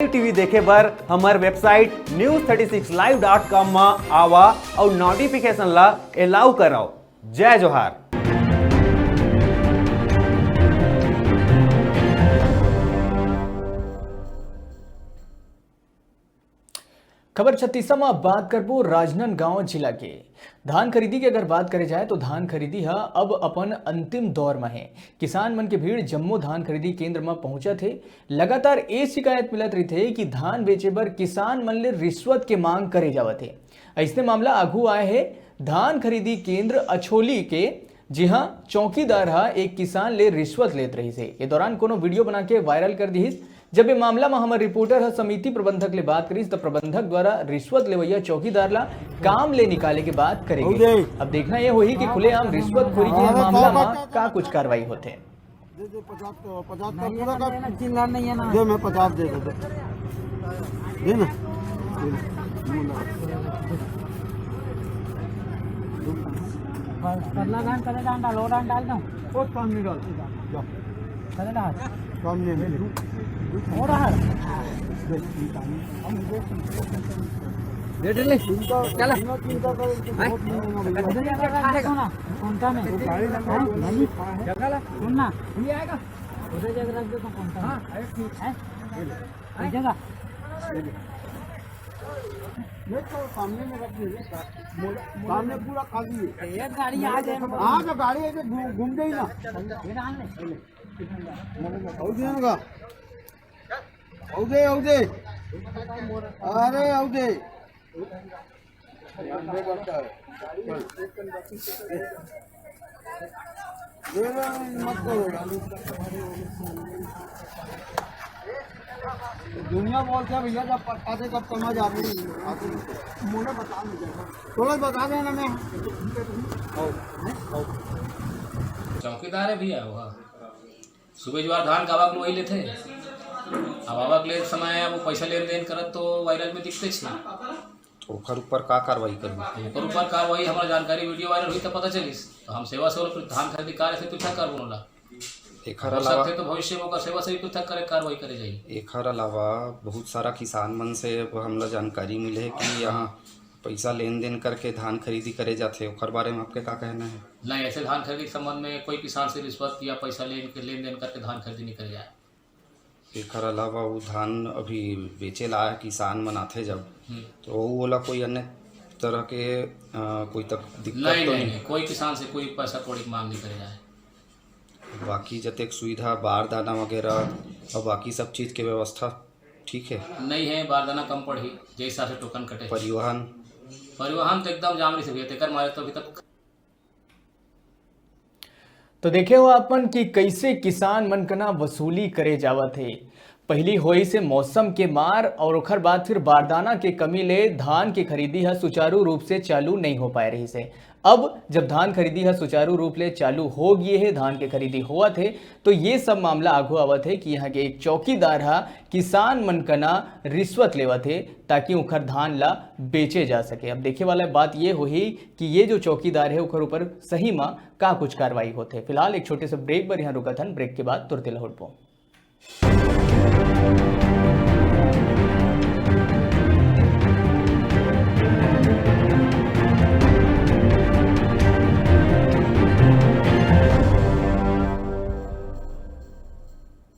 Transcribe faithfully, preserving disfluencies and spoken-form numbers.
Live T V देखे बर हमर website news thirty six live dot com म आवा अउ notification ला allow करव। जय जोहार। खबर छत्तीसा म बात करबो राजनांदगांव जिला के। धान खरीदी के अगर बात करे जाए तो धान खरीदी ह अब अपन अंतिम दौर म हे। किसान मन के भीड़ जम्मो धान खरीदी केंद्र म पहुंचत हे। लगातार ए शिकायत मिलत रहिथे कि धान बेचे बर किसान मन ले रिश्वत के मांग करे जावत हे। अइसने मामला आघू आए हे धान खरीदी केंद्र अछोली के, जिहां चौकीदार ह एक किसान ले रिश्वत लेत रहिस हे। ये दौरान कोनो वीडियो बना के वायरल कर दिहिस। जब ये मामला म हमर रिपोर्टर ह समिति प्रबंधक ले बात करिस, त प्रबंधक द्वारा रिश्वत लेवैया चौकीदार ला काम ले निकाले के बात करे गे। अब देखना ये होही कि खुलेआम रिश्वतखोरी के मामला म का कुछ कार्रवाई होथे। दे दे पचास का, पचास का नहीं, पूरा कर। चिल्ला नहीं है ना। दे, मैं पचास दे देता। दे ना। परला धान करे डाल, डाल, वो डाल, डाल दो। वो काम नहीं डाल। जा। करे डाल। काम नहीं, नहीं। वो डाल। दे, ठीक है। हम दे, ठीक है। दे, दे, ले। चिंता, चला। चिंता करो, तो हैं? बहुत नहीं होना भैया। देखो ना, कौन सा में? वो गाड़ी नंबर हाँ, जो नहीं। लिखा है। जगह ला। सुन ना। ये आएगा। उधर जगह रख दो तो कौन सा? हाँ, अरे ठीक। हैं? ये जगह। ये तो सामने में रख दीजिए। सामने पूरा खाली है। एक गाड़ी आ जाए। हाँ, तो गाड़ी है तो घूम, घूम जाए ना। ये डाल ले। और देगा। औदे, औदे। अरे, औदे। ये मत करो यार। दुनिया बोलते हैं भैया, जब पटका दे तब समझ आती है। थोड़ा बता देना मैं। चौकीदार है भैया वो। सुबह जुआर धान का आवक लुवई लेथे। अब आवक ले समय वो पैसा लेन देन करत तो वायरल में दिखते छे। तो ओकर ऊपर का कार्रवाई करबो? ओकर ऊपर कार्रवाई, हमारा जानकारी वीडियो वायरल हुई तो पता चलिस, तो हम सेवा से ओला धान खरीदी कार्य से पृथक करबो ओला। एखर हो अलावा सकथे तो भविष्य में ओकर सेवा से भी पृथक करे, कार्रवाई करे जाही। एखर अलावा बहुत सारा किसान मन से अब हमला जानकारी मिले हे कि यहाँ पैसा लेन देन करके धान खरीदी करे जाथे, ओकर बारे में आपके का कहना है? नहीं, ऐसे धान खरीदी के संबंध में कोई किसान से रिश्वत या पैसा लेन के, लेन देन करके धान खरीदी नहीं करे जाए। एखर अलावा वो धान अभी बेचे ला आए किसान मन आथे जब, हम्म। तो वो ओला कोई अन्य तरह के, अ, कोई तक दिक्कत नहीं, तो नहीं, नहीं? नहीं, कोई किसान से कोई पैसा कौड़ी की मांग नहीं करे जाए। बाकी जतेक सुविधा, बारदाना वगैरह और बाकी सब चीज के व्यवस्था ठीक है? नहीं है, बारदाना कम पड़ही, जे हिसाब से टोकन कटे। परिवहन? परिवहन तो एकदम जाम रहिस भैया, तेकर मारे तो अभी तक। तो देखे हो अपन कि कैसे किसान मन कना वसूली करे जावत हे। पहली होइस हे मौसम के मार और ओखर बाद फिर बारदाना के कमी ले धान के खरीदी ह सुचारू रूप से चालू नहीं हो पाए रहिस हे। अब जब धान खरीदी ह सुचारू रूप ले चालू हो गिए हे, धान के खरीदी होवत हे, तो ये सब मामला आघू आवत हे कि यहाँ के एक चौकीदार ह किसान मन कना रिश्वत लेवत हे, ताकि उखर धान ला बेचे जा सके। अब देखे वाला बात ये होही कि ये जो चौकीदार हे, ओखर ऊपर सही म का कुछ कार्रवाई होथे। फिलहाल एक छोटे से ब्रेक बर यहाँ रुकत हन, ब्रेक के बाद तुरते लौटबो।